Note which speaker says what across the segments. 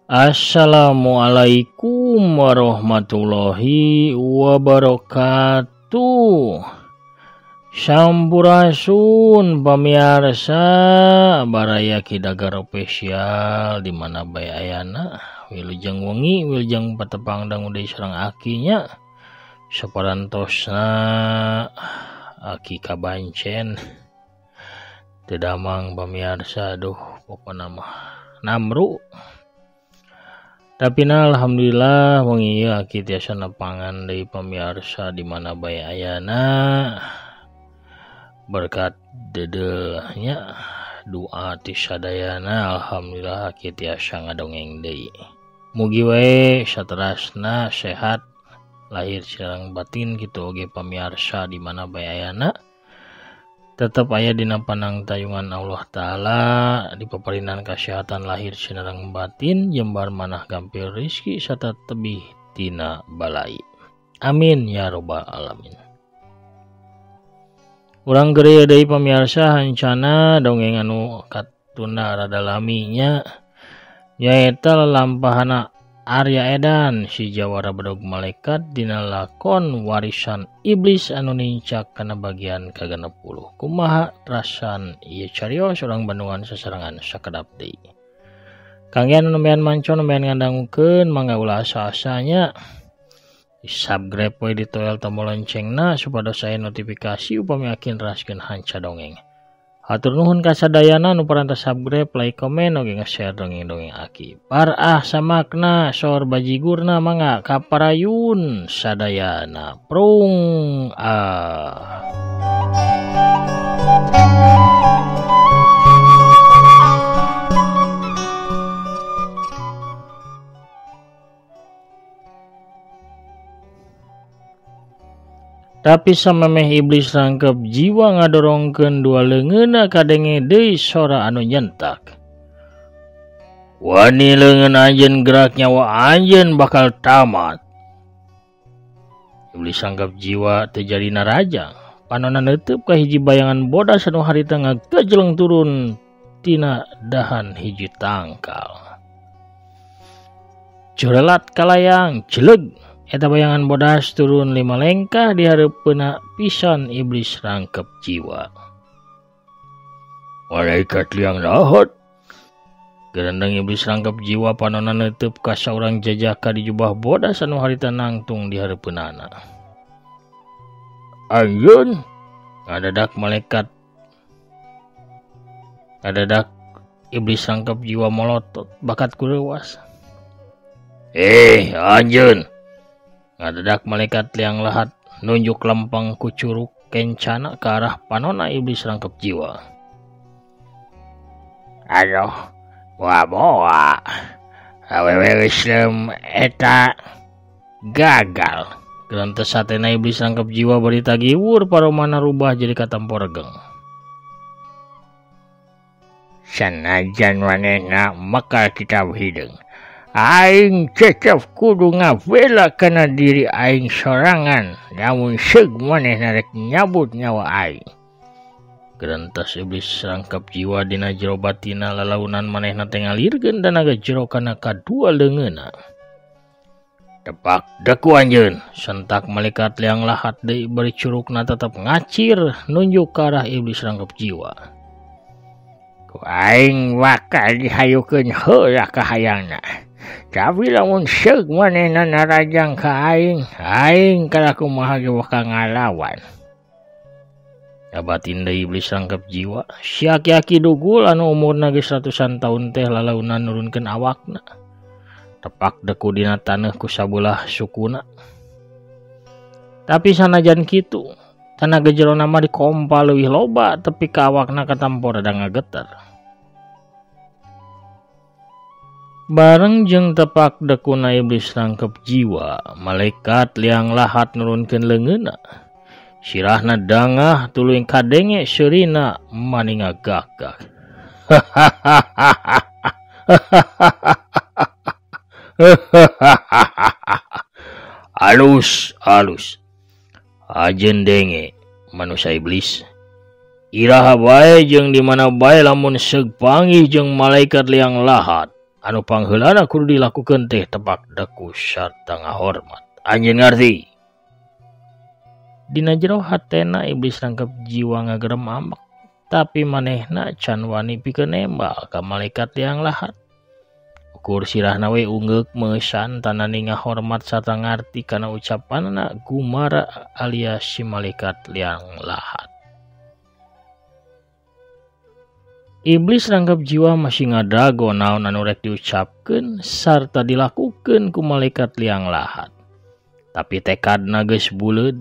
Speaker 1: Assalamualaikum warahmatullahi wabarakatuh. Sampurasun pamirsa baraya Ki Dagar Official di mana bae ayana. Wilujeng wengi, wilujeng patepang dangu deui sareng akinya. Saparantosna aki kabancen. Teu damang pamirsa, aduh pokona mah namru. Tapi na alhamdulillah wengi ieu aki tiasa nepangan deui pamirsa di mana bae ayana. Berkat dedelnya doa ti sadayana, alhamdulillah aki tiasa ngadongeng deui. Mugi wae saterasna sehat lahir sareng batin kitu oge pamirsa di mana bae ayana. Tetep aya dina panangtayungan Allah Ta'ala, dipaparinan kesehatan lahir sareng batin, jembar manah gampil rizki serta tebih tina balai. Amin ya robbal alamin. Urang geureuy deui pamirsa hancana dongeng anu katunda rada laminya, nyaeta lalampahana Arya Edan si jawara bedog malaikat dina lakon warisan iblis anu nincak kana bagian ka-60. Kumaha rasan ieu carios urang Bandungan sasarengan sakedap deui. Kangge anu nembean manco nembean ngadangukeun mangga ulah asa-asanya di-subscribe we ditoel tombol loncengna supados aya notifikasi upami akin raskeun hanca dongeng. Hatur nuhun kasadayana nu parantos subscribe, like, komen, oge nge-share dongeng-dongeng aki. Parah samakna sor bajigurna mangga kaparayun sadayana. Prung ah. Tapi samemeh iblis rangkep jiwa ngadorongkeun dua leungeunna kadenge deui sora anu nyentak. Wani leungeun anjeun gerak nyawa anjeun bakal tamat. Iblis rangkep jiwa teu jadi naraja. Panonna neuteub ka hiji bayangan bodas anu harita ngagejeleng turun tina dahan hiji tangkal. Jurelat kalayang jeleg. Eta bayangan bodas turun 5 lengkah di hareupeunna pisan iblis rangkep jiwa. Malaikat liang lahat. Gerendeng iblis rangkep jiwa panonna neuteub ka saurang jajaka di jubah bodas anu harita nangtung di hareupeunana. Anjeun ngadadak malaikat. Ngadadak iblis rangkep jiwa molotot bakat kureuwas. Anjeun. Ngadadak malaikat liang lahat nunjuk lempeng ku curug kencana ke arah panona iblis rangkep jiwa. Aduh, boa-boa. Awewe Islam eta gagal. Gerantes satena iblis rangkep jiwa bari tagiwur paromana rubah jadi katampo regeng. Sanajan manehna maka kitab hideung. Aing cecep kudu ngabela kana diri aing sorangan, namun seug manehna rek nyabut nyawa aing. Gerentas iblis rangkep jiwa dina jero batina lalaunan manehna teh ngalirkeun danaga jero kana kadua leungeunna. Tepak deku anjeun, sentak malaikat liang lahat deui bari curugna tetep ngacir nunjuk ka arah iblis rangkep jiwa. Ku aing bakal dihayukeun heula ka hayangna. Tapi lamun seug manehna narajang ka aing, aing kalaku maha ge bakal ngalawan. Batin deui iblis rangkep jiwa, si aki-aki dugul anu umurna geus ratusan taun teh lalaunan nurunkeun awakna. Tepak deku dina taneuh ku sabelah sukuna. Tapi sanajan kitu, tanaga jerona mah dikompa leuwih loba tepi ka awakna katampo rada ngageter. Bareng jeung tepak dekuna iblis rangkep jiwa, malaikat liang lahat nurunkeun leungeunna. Sirahna dangah tuluy kadenge seurina maninga gagak. Alus, alus. Ajeun denge manusia iblis. Iraha bae jeung di mana bae lamun seug panggih jeung malaikat liang lahat. Anu pangheulana kudu dilakukeun teh tepak deku sarta ngahormat. Anjeun ngarti? Dina jero hatena iblis rangkep jiwa ngagerem ambek, tapi manehna can wani pikeun nembal ka malaikat liang lahat. Ukur sirahna we ungeuk meusan tanani ngahormat sarta ngarti kana ucapanna Gumara alias si malaikat liang lahat. Iblis rangkep jiwa masih ngadago naon anu rek diucapkeun sarta dilakukeun ku malaikat liang lahat. Tapi tekadna geus buleud,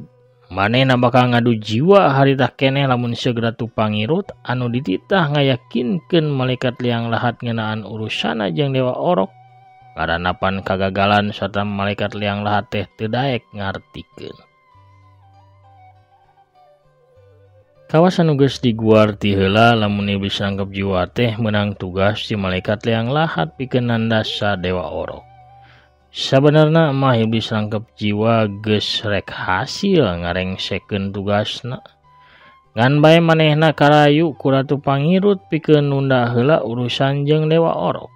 Speaker 1: manehna bakal ngadu jiwa harita keneh lamun segera Ratu Pangirut anu dititah ngayakinkeun malaikat liang lahat ngeunaan urusana jeung Dewa Orok. Karanapan kagagalan sarta malaikat liang lahat teh teu daek ngartikeun. Kawas anu geus diguar ti heula lamun iblis rangkep jiwa teh meunang tugas si malaikat liang lahat pikeun nandasa Dewa Orok. Sabenerna mah iblis rangkep jiwa geus rek hasil ngarengsekeun tugasna. Ngan bae manehna karayu ku Ratu Pangirut pikeun nunda heula urusan jeung Dewa Orok.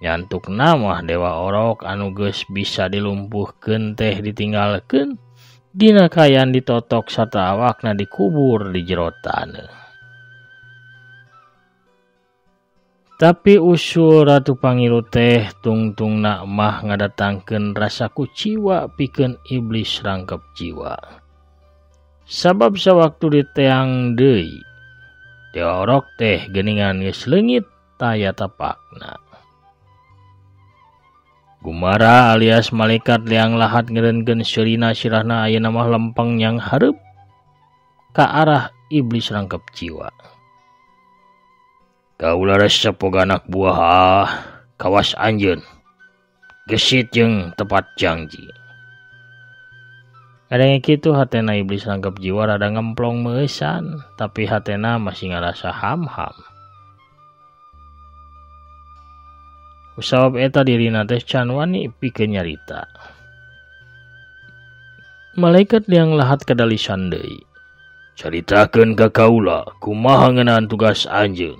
Speaker 1: Nyantukna mah Dewa Orok anu geus bisa dilumpuhkeun teh ditinggalkeun dina kayan ditotok sarta awakna dikubur di jero taneuh. Tapi usul Ratu Pangirut teh tungtungna mah ngadatangkeun rasa kuciwa pikeun iblis rangkep jiwa. Sabab sawaktu diteang deui, Dewa Orok teh geuningan geus leungit taya tapakna. Gumara alias malaikat liang lahat ngeureunkeun seurina sirahna ayeuna mah lempeng yang hareup ka arah iblis rangkep jiwa. Kaula resep boga anak buah ah, kawas anjeun. Gesit jeung tepat janji. Kadang kitu hatena iblis rangkep jiwa rada ngemplong meusan, tapi hatena masih ngarasa ham-ham. Kusabab eta dirina teh can wani pikeun nyarita. Malaikat liang lahat kadalisan deui. Caritakeun ka kaula kumaha ngeunaan tugas anjeun.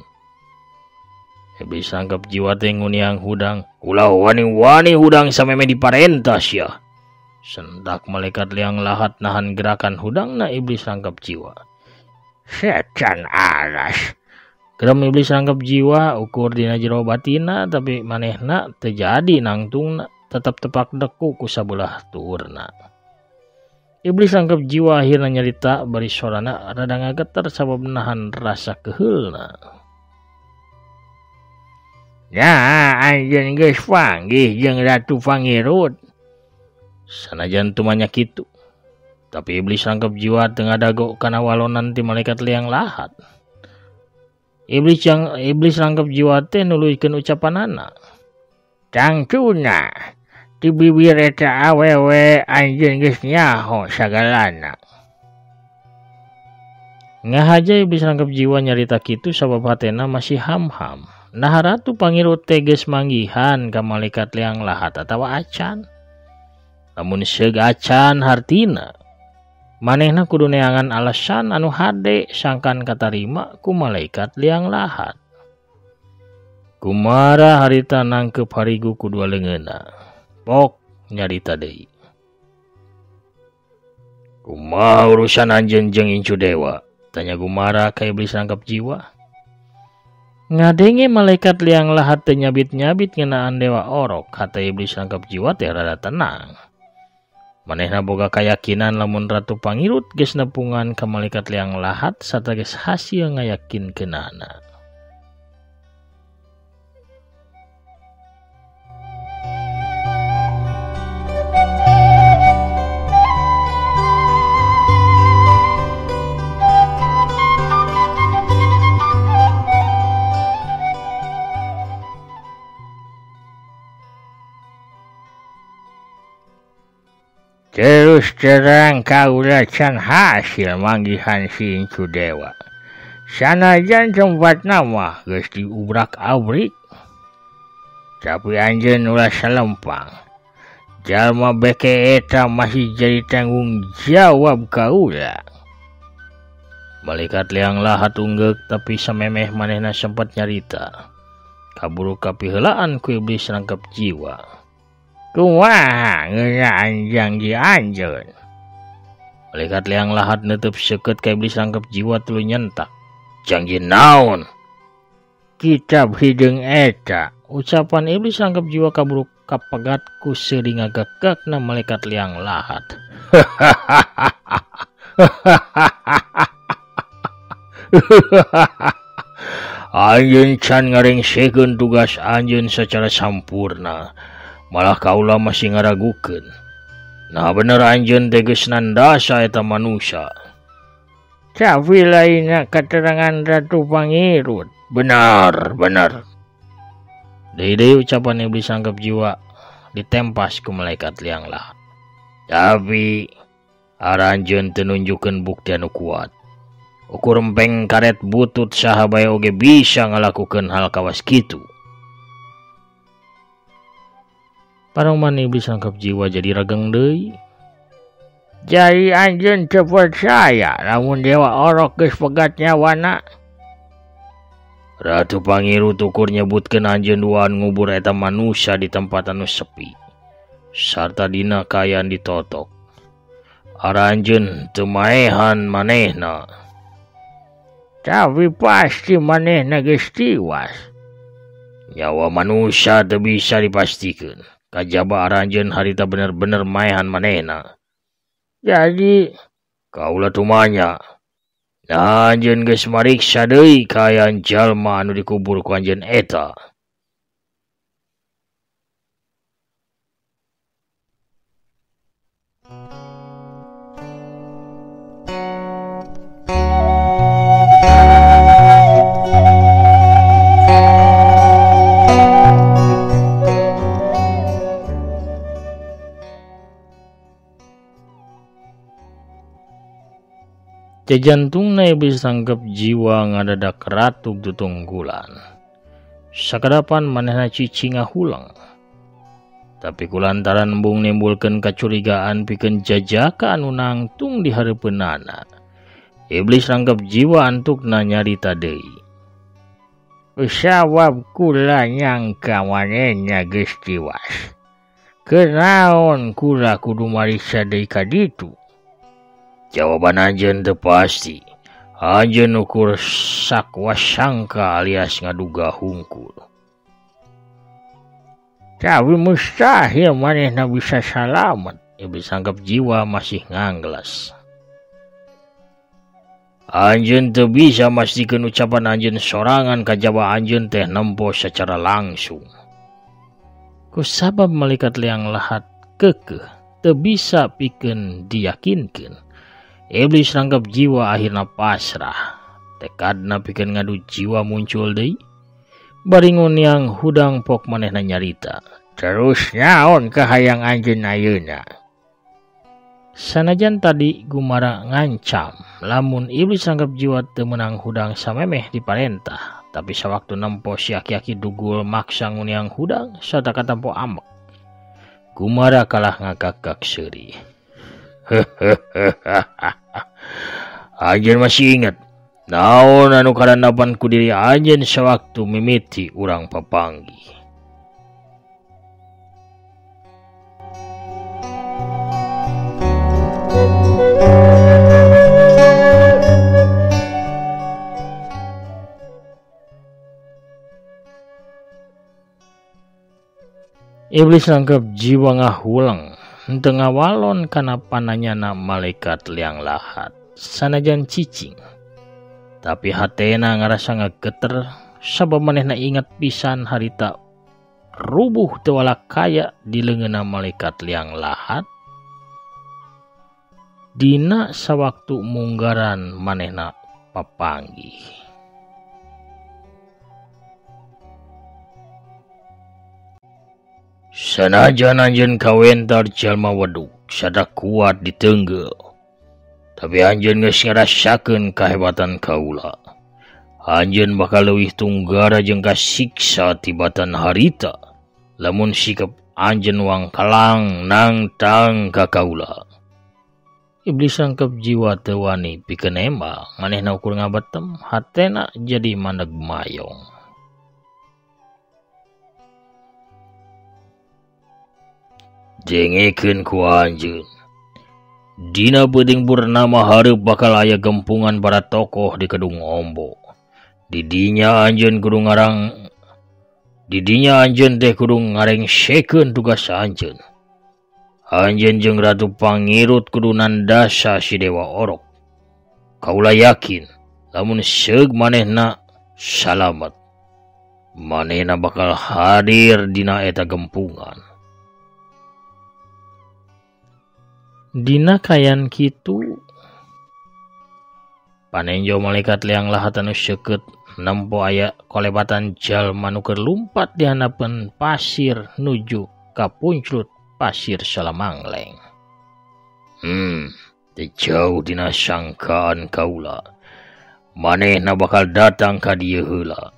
Speaker 1: Iblis rangkep jiwa teh nguniang hudang. Ulah wani-wani hudang sameme diparentah sia. Sentak malaikat liang lahat nahan gerakan hudangna iblis rangkep jiwa. Setan aras. Gerem iblis rangkep jiwa ukur dina jero batina tapi manehna teu jadi nangtungna tetep tepak deku ku sabelah tuurna. Iblis rangkep jiwa akhirna nyarita bari sorana rada ngageter sabab nahan rasa keheulna. Ya, anjeun geus panggih jeung Ratu Pangirut. Sanajan tumanya kitu. Tapi iblis rangkep jiwa teu ngadago kana walonan ti malaikat liang lahat. Iblis rangkep jiwa teh nuluykeun ucapanana. Tangtuna ti bibir eta awewe anjeun geus nyaho sagalana. Ngahaja iblis rangkep jiwa nyarita kitu sabab hatena masih ham-ham. Nah Ratu Pangirut teh geus manggihan ka malaikat liang lahat atawa acan. Lamun seug acan hartina manehna kudu neangan alasan anu hade sangkan katarima ku malaikat liang lahat. Kumara harita nangkep harigu ku dua leungeunna. Pok nyarita deui. Kumaha urusan anjeun jeung Incu Dewa? Tanya Gumara ka iblis rangkep jiwa. Ngadenge malaikat liang lahat teu nyabit-nyabit ngeunaan Dewa Orok, hate iblis rangkep jiwa teh rada tenang. Manehna boga kayakinan lamun Ratu Pangirut geus nepungan ka malaikat liang lahat sarta geus hasil ngayakinkeunana. Terus terang kaula can hasil manggihan si Incu Dewa. Sanajan tempatna mah geus diubrak-abrik. Tapi anjeun ulah salempang. Jalma beke eta masih jadi tanggung jawab kaula. Malaikat liang lahat unggeuk tapi samemeh manehna sempat nyarita. Kaburu kapiheulaan ku iblis rangkep jiwa. Kumaha ngeunaan janji anjeun? Malaikat liang lahat neuteub seukeut ka iblis rangkep jiwa tuluy nyentak. Janji naon? Kitab hideung eta. Ucapan iblis rangkep jiwa kaburu kapegat ku seuri ngagagakna malaikat liang lahat. Anjeun can ngarengsehkeun tugas anjeun secara sampurna. Malah kaula masih ngaragukeun. Nah bener anjeun teh geus nandasa eta manusia. Tapi lainna katerangan Ratu Pangirut. Benar, benar. Deui-deui ucapan iblis rangkep jiwa ditempas ku malaikat liang lahat. Tapi aranjeun teu nunjukkeun bukti anu kuat. Ukur empeng karet butut saha bae oge bisa ngalakukeun hal kawas kitu. Paroman iblis rangkep jiwa jadi rageng deui. Jadi anjeun teu percaya lamun dewa orok geus pegat nyawana. Ratu Pangirut ukur nyebutkeun anjeun duaan ngubur eta manusia di tempat anu sepi sarta dina kaayaan ditotok. Aranjeun teu maehan manehna. Tapi pasti manehna geus tiwas. Nyawa manusia teu bisa dipastikeun. Kajaba aranjeun harita bener-bener maehan manehna. Jadi kaula tumanya. Nah, anjeun geus mariksa deui kaayaan jalma anu dikubur ku anjeun eta. Jajantungna iblis rangkep jiwa ngadadak ratug tutunggulan. Sakadapan manehna cicing ngahulang. Tapi kulantaran embung nimbulkeun kacurigaan pikeun jajaka anu nangtung di hareupeunana. Iblis rangkep jiwa antukna nyarita deui. Sawab kula nyangka manehna geus tiwas. Kenaon kula kudu mariksa deui ka ditu? Jawaban anjeun teu pasti. Anjeun ukur sakwasangka alias ngaduga hungkul. Tapi mustahil manehna bisa salamet. Iblis rangkep jiwa masih nganggelas. Anjeun teu bisa mastikeun ucapan anjeun sorangan kajaba anjeun teh nempo secara langsung. Kusabab malaikat liang lahat keukeuh teu bisa pikeun diyakinkeun. Iblis rangkep jiwa akhirna pasrah. Tekadna pikeun ngadu jiwa muncul deui. Bari nguniang hudang pok manehna nyarita. Terus naon kahayang anjeun ayeuna? Sanajan tadi Gumara ngancam lamun iblis rangkep jiwa teu meunang hudang samemeh diparentah. Tapi sawaktu nempo si aki-aki dugul maksa nguniang hudang sarta katampo amek. Gumara kalah ngagagak seuri. Anjeun masih ingat naon anu karandapan ku diri anjeun sawaktu mimiti urang papanggih. Iblis rangkep jiwa ngahulang henteu ngawalon kana pananyana malaikat liang lahat sanajan cicing. Tapi hatena ngarasa ngageter sabab manehna ingat pisan harita rubuh teu walakaya di leungeunna malaikat liang lahat. Dina sawaktu munggaran manehna papanggih. Sanajan anjeun kawentar jalma wedug sada kuat ditenggel. Tapi anjeun geus ngarasakeun kahebatan kaula. Anjeun bakal leuwih tunggara jeung kasiksa tibatan harita lamun sikap anjeun wangkalang nangtang ka kaula. Iblis rangkep jiwa teu wani pikeun embal, manehna ukur ngabetem, hatena jadi mandeg mayong. Dengekeun ku anjeun. Dina peuting purnama hareup bakal aya gempungan para tokoh di Kedung Ombo. Didinya anjeun kudu ngarang Didinya anjeun teh kudu ngarengsekeun tugas anjeun. Anjeun jeung Ratu Pangirut kudu nandasa si Dewa Orok. Kaula yakin lamun seug manehna salamet, manehna bakal hadir dina eta gempungan. Dina kayan kitu panenjo malaikat liang lahat anu seukeut nempo aya kolebatan jalma nu keur lumpat di handapeun pasir nuju ka punclut pasir Salamangleng. Teu jauh dina sangkaan kaula. Manehna bakal datang ka dieu heula.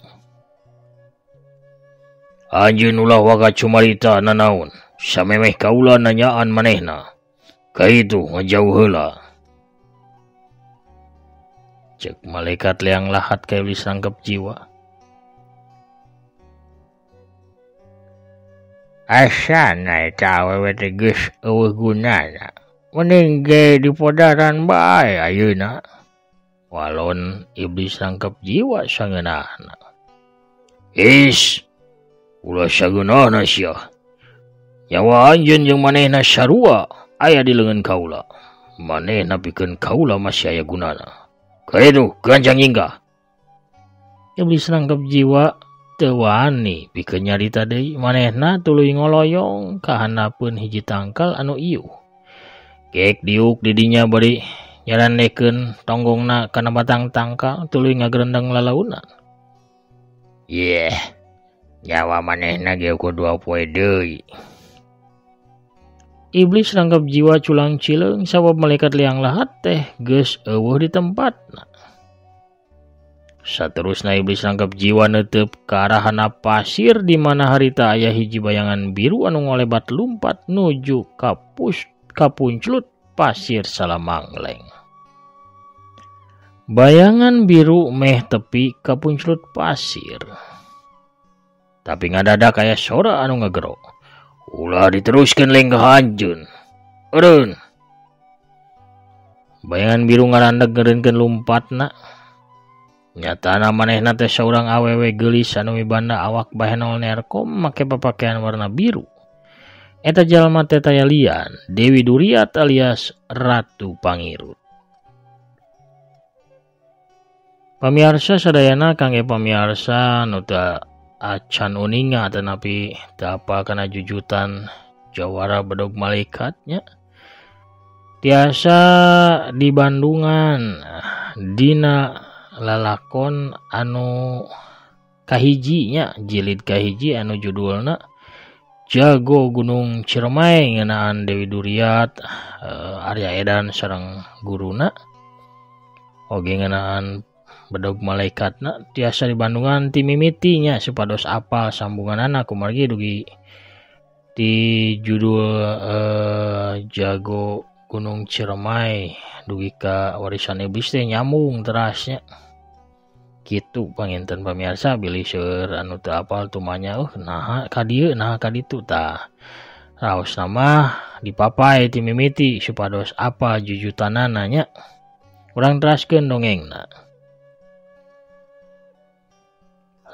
Speaker 1: Anjeun ulah waka cumarita nanaon, samemeh kaula nanyaan manehna. Kaitu ngajauh heula. Cek malaikat liang lahat ka iblis rangkep jiwa. Asana eta awewe teh geus eueuh gunana. Mending ge dipodaran bae ayeuna. Walon iblis rangkep jiwa sangeunahna. Is, ulah sageunahna sia. Nyawa anjeun jeung manehna sarua aya di leungeun kaula. Manehna pikeun kaula masih aya gunana. Kaitu gancang nyingkah. Iblis rangkep jiwa teu wani pikeun nyarita deui. Manehna tuluy ngoloyong ka handapeun hiji tangkal anu iuh. Gek diuk di dinya bari nyarandekeun tonggongna kana batang tangkal tuluy ngagerendeng lalaunan. Yeh, nyawa manehna ge ukur 2 poe deui. Iblis rangkep jiwa culang cileung sabab malaikat liang lahat teh geus eueuh di tempatna. Saterusna iblis rangkep jiwa neuteup ka arahana pasir di mana harita aya hiji bayangan biru anu ngolebat lumpat nuju ka kapunclut pasir Salamangleng. Bayangan biru meh tepi kapunclut pasir. Tapi ngadadak aya sora anu ngagero. Ulah diteruskeun lengkah anjeun. Eureun. Bayangan biru ngarandeg ngeureunkeun lumpatna. Nyatana manehna teh saurang awewe geulis anu mibanda awak bahenol nerkom make papakaian warna biru. Eta jalma teh taya lian, Dewi Duriat alias Ratu Pangirut. Pamiarsa sadayana kangge pamiarsa nu teu acan uninga tetapi teu apal kana jujutan jawara bedog malaikatnya tiasa di Bandungan dina lalakon anu kahijinya jilid kahiji anu judulna Jago Gunung Ciremai ngeunaan Dewi Duriat, Arya Edan sareng guruna oge ngeunaan bedog malaikatna tiasa di Bandungan ti mimitinya supados apal sambunganana kumargi dugi di judul Jago Gunung Ciremai dugi ka Warisan Iblis teh nyambung terasnya. Kitu panginten pamirsa bilih seueur anu teu apal tumanya naha ka dieu naha ka ditu tah. Raosna mah dipapai ti mimiti supados apal jujutanana nya. Urang teraskeun dongengna.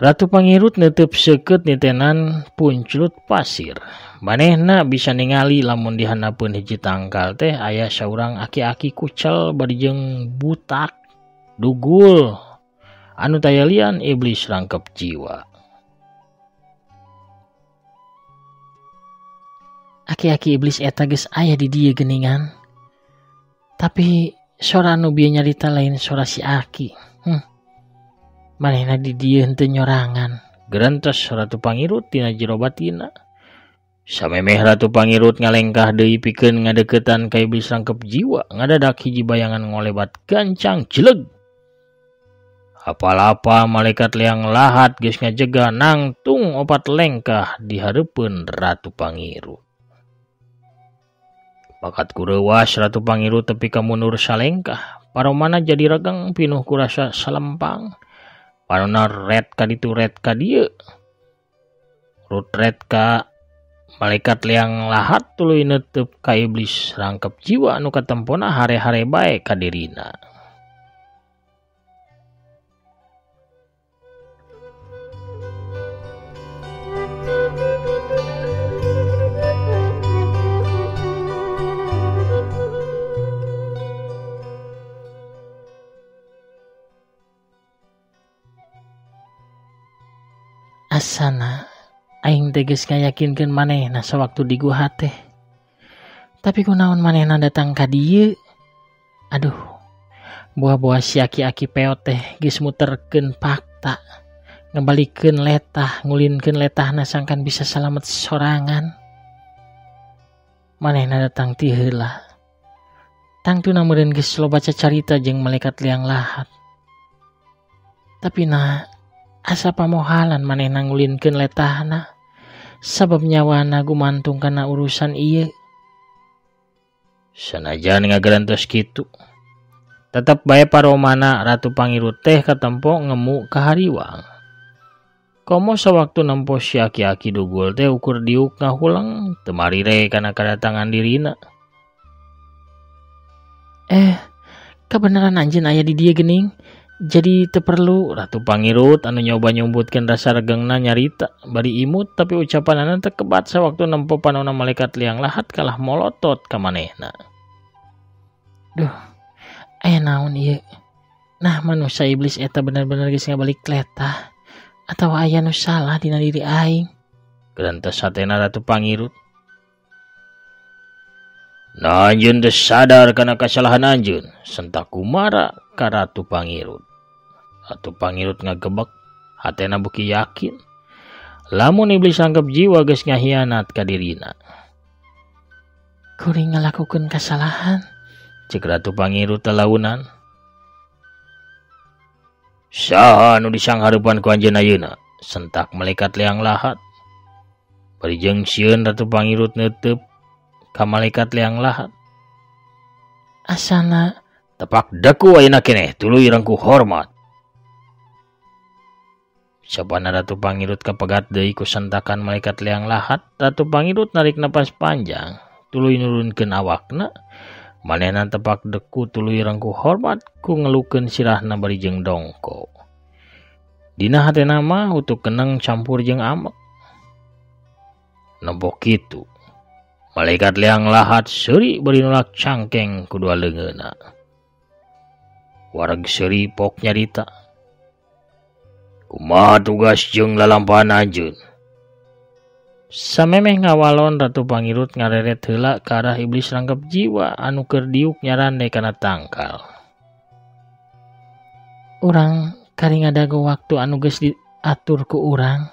Speaker 1: Ratu Pangirut neuteub seukeut nitenan punclut pasir. Manehna bisa ningali lamun di handapeun hiji tangkal teh aya saurang aki-aki kucel bari jeung butak dugul anu taya lian iblis rangkep jiwa. Aki-aki iblis eta geus aya di dieu geuningan. Tapi sora anu bieu nyarita lain sora si aki. Manehna di dieu henteu nyorangan. Gerentos Ratu Pangirut tina jero batina. Samemeh Ratu Pangirut ngalengkah deui pikeun ngadeuketan ka iblis rangkep jiwa, ngadadak hiji bayangan ngolebat gancang jeleg. Apal-apa malaikat liang lahat geus ngajega nangtung 4 lengkah di hareupeun Ratu Pangirut. Bakat kureuwas Ratu Pangirut tepi ka mundur salengkah, paromana jadi regeng pinuh kurasa salempang. Parona red ka ditu red ka dieu. Rut red ka Malaikat liang lahat tuluy neuteub ka iblis rangkep jiwa anu katempona hare-hare bae ka dirina. Asana aing teh geus ngayakinkeun manehna sawaktu di guha teh. Tapi kunaon manehna datang ka dieu? Aduh, buah-buah si aki-aki peot teh geus muterkeun fakta, ngebalikeun letah, ngulinkeun letahna sangkan bisa salamet sorangan. Manehna datang ti heula. Tangtuna meureun geus loba cacarita jeung malaikat liang lahat. Tapi nah asa pamohalan manehna ngulinkeun letahna sabab nyawana gumantung kana urusan ieu. Sanajan ngagarantos kitu, tetep bae paromana Ratu Pangirut teh katempo ngemu ka hariwang. Komo sawaktu nempo si aki-aki dugul teh ukur diuk ngahuleng teu marire kana kadatangan dirina. Kabeneran anjeun aya di dieu geuning? Jadi teu perlu Ratu Pangirut anu nyoba nyumbutkeun rasa regengna nyarita bari imut tapi ucapanana teu kebat sawaktu nempo panona malaikat liang lahat kalah molotot ka manehna. Duh, aya naon ieu? Nah, manusia iblis eta bener-bener geus ngabalik letah atawa aya nu salah dina diri aing? Gerentes hatena Ratu Pangirut. Nah, anjeun teu sadar kana kasalahan anjeun, sentak kumara ka Ratu Pangirut. Ratu Pangirut ngagebek, hatena beuki yakin lamun iblis anggap jiwa geus ngahianat ka dirina. Kuring ngalakukeun kasalahan, ceuk Ratu Pangirut talaunan. Saha anu disanghareupan ku anjeun ayeuna? Sentak malaikat liang lahat. Bari jeung sieun Ratu Pangirut neuteub ka malaikat liang lahat. Asana tepak deku ayeuna keneh tuluy rangku hormat. Sapana Ratu Pangirut kapegat deui ku sentakan malaikat liang lahat. Ratu Pangirut narik napas panjang, tuluy nurunkeun awakna. Manehna tepak deku tuluy rangku hormat ku ngelukeun sirahna bari jeung dongko. Dina hatena mah utuk keneng campur jeung amek. Nempo kitu, malaikat liang lahat seuri bari nolak cangkeng ku dua leungeunna. Wareg seuri pok nyarita. Kumaha tugas jeung lalampahan anjeun? Samemeh ngawalon Ratu Pangirut ngareret heula ka arah iblis rangkep jiwa anu keur diuk nyarande kana tangkal. Urang kari ngadago waktu anu geus diatur ku urang.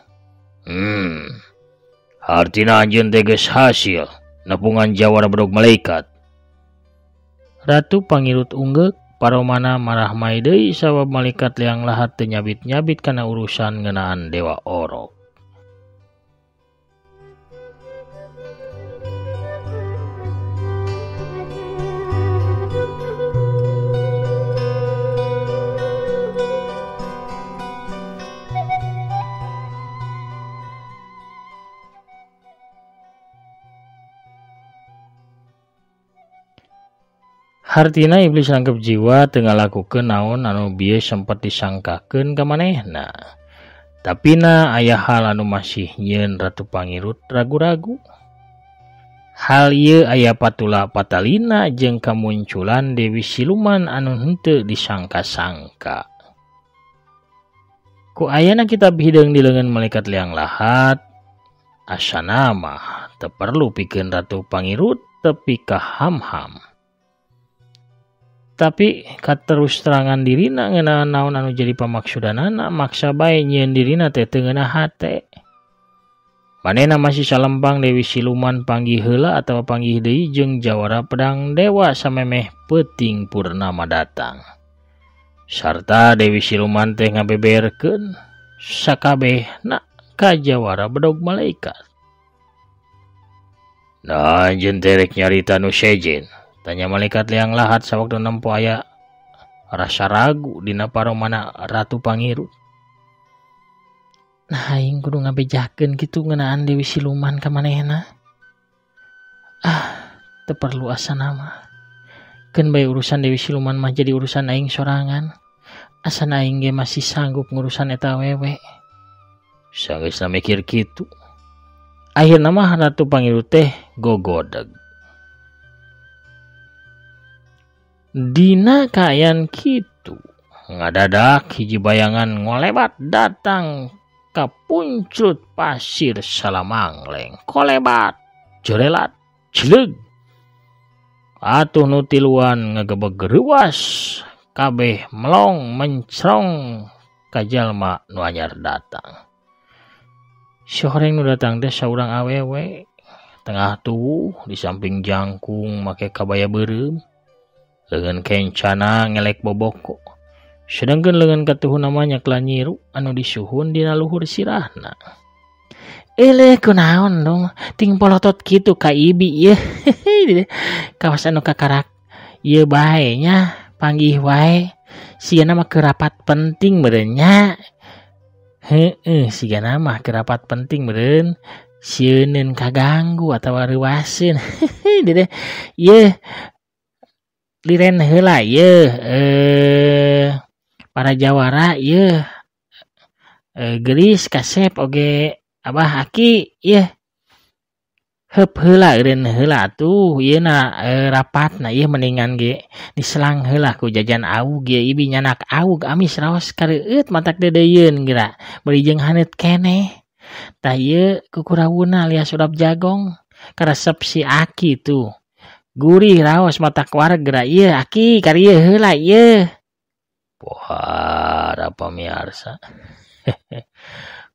Speaker 1: Hartina anjeun teh geus hasil nepungan jawara bedog malaikat. Ratu Pangirut unggeuk paromana marah mai deui sabab malaikat liang lahat teu nyabit-nyabit kana urusan ngeunaan Dewa Orok. Hartina iblis rangkep jiwa teu ngalakukeun naon anu bieu sempat disangkakeun ka manehna. Tapi na aya hal anu masih nyieun Ratu Pangirut ragu-ragu. Hal ieu aya patula patalina jeung kamunculan Dewi Siluman anu henteu disangka-sangka. Ku ayana kitab hideung di leungeun malaikat liang lahat, asana mah teu perlu pikeun Ratu Pangirut tepi ka ham-ham. Tapi katerus terangan dirina ngeunaan naon anu jadi pamaksudanana maksa bae nyieun dirina teh teu ngeunah hate. Manehna masih salempang Dewi Siluman panggih heula atawa panggih deui jeung jawara pedang dewa samemeh peuting purnama datang. Sarta Dewi Siluman teh ngabeberkeun sakabehna ka jawara bedog malaikat. Nah, anjeun teh rek nyarita nu sejen? Tanya malaikat liang lahat sawaktu nempo aya rasa ragu dina paromana Ratu Pangirut. Nah aing kudu ngabejakeun kitu ngeunaan Dewi Siluman ka manehna. Ah, teu perlu asana mah. Keun bae urusan Dewi Siluman mah jadi urusan aing sorangan. Asana aing ge masih sanggup ngurusan eta awewe. Sanggeusna mikir kitu. Akhirna mah Ratu Pangilu teh gogodeg. Dina kaayaan kitu, ngadadak hiji bayangan ngolebat datang ka punclut pasir salamangleng. Kolebat, jerelat, jeleug. Atuh nu tiluan ngagebeg reuas, kabeh melong mencrong ka jalma nu anyar datang. Si horeng nu datang teh saurang awewe, tengah tuwuh di samping jangkung make kabaya beureum. Leungeun kencana ngelek boboko. Sedangkan leungeun katuhuna mah nyakla nyiru anu disuhun dina luhur sirahna. Eleh kunaon dong, ting polotot kitu ka ibi ieu. Kawas anu kakarak ieu bae nya, panggih wae. Sigana mah keur rapat penting meureun nya. Heeh, sigana mah keur rapat penting meureun. Sieuneun kaganggu atawa reuaseun. Dede ieu liren heula ieu para jawara ieu geulis kasep oge abah aki ieu heup heula eureun heula atuh ieu na rapatna ieu mendingan ge diselang heula ku jajan aug ieu ibi nyanak aug amis raos kareueut matak deudeuyeun geura bari jeung haneut keneh. Tah ieu kukurawuna alias urap jagong karesep si aki tuh. Gurih raos matak wareg geura ieu aki karieu heula ieu. Pohara pamiarsa.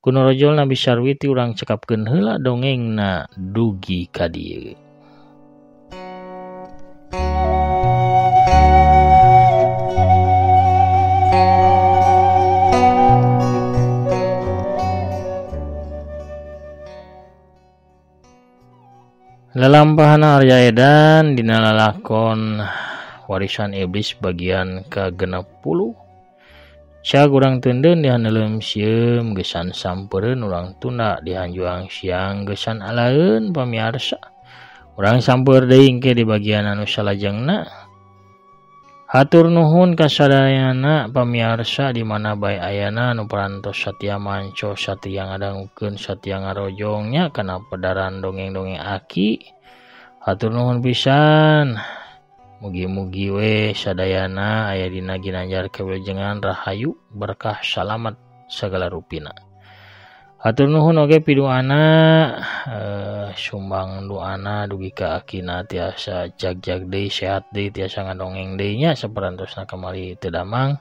Speaker 1: Kuno rojol Nabi Sarwiti urang cekapkeun heula dongengna dugi ka dieu. Lalampahana Arya Edan dina lalakon Warisan Iblis bagian ka-60. Cag urang tundeun dihaneuleum sieum geusan sampereun urang tunda dihanjuang siang geusan alaeun pamiarsa. Urang sampeur deui engke di bagian anu salajengna. Hatur nuhun ka sadayana pamiarsa di mana bae ayana nu parantos satia manco satia ngadangukeun satia ngarojong nya kana pedaran dongeng-dongeng aki. Hatur nuhun pisan. Mugi-mugi we sadayana aya dina ginanjar kawilujengan rahayu berkah salamat sagala rupina. Hatur nuhun oge piduana sumbang duana dugi ka akina tiasa jag-jag deui sehat deui tiasa ngadongeng deui nya saperantosna kamari teu damang.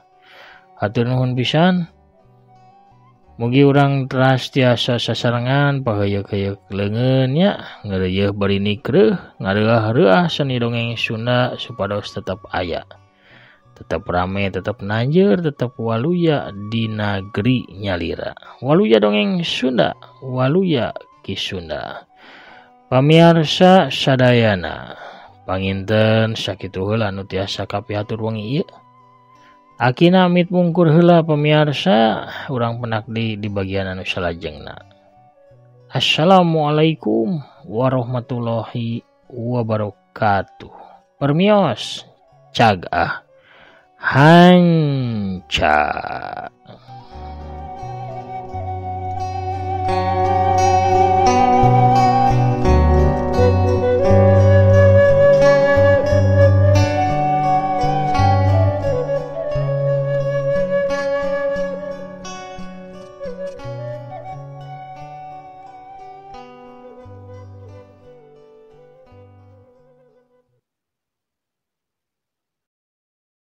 Speaker 1: Hatur nuhun pisan. Mugi urang teras tiasa sasarengan paheuyeuk-heuyeuk leungeun nya ngeureuyeuk bari nikreuh ngareuah-reuah seni dongeng Sunda supados tetep aya. Tetep rame, tetep nanjeur, tetep waluya di nagri nyalira. Waluya dongeng Sunda, waluya Ki Sunda. Pamiarsa sadayana, panginten sakitu heula nu tiasa kapihatur wengi ieu. Akina amit mungkur heula pamiarsa, urang penak di bagian anu salajengna. Assalamualaikum warahmatullahi wabarakatuh. Permios cag ah. Hanca.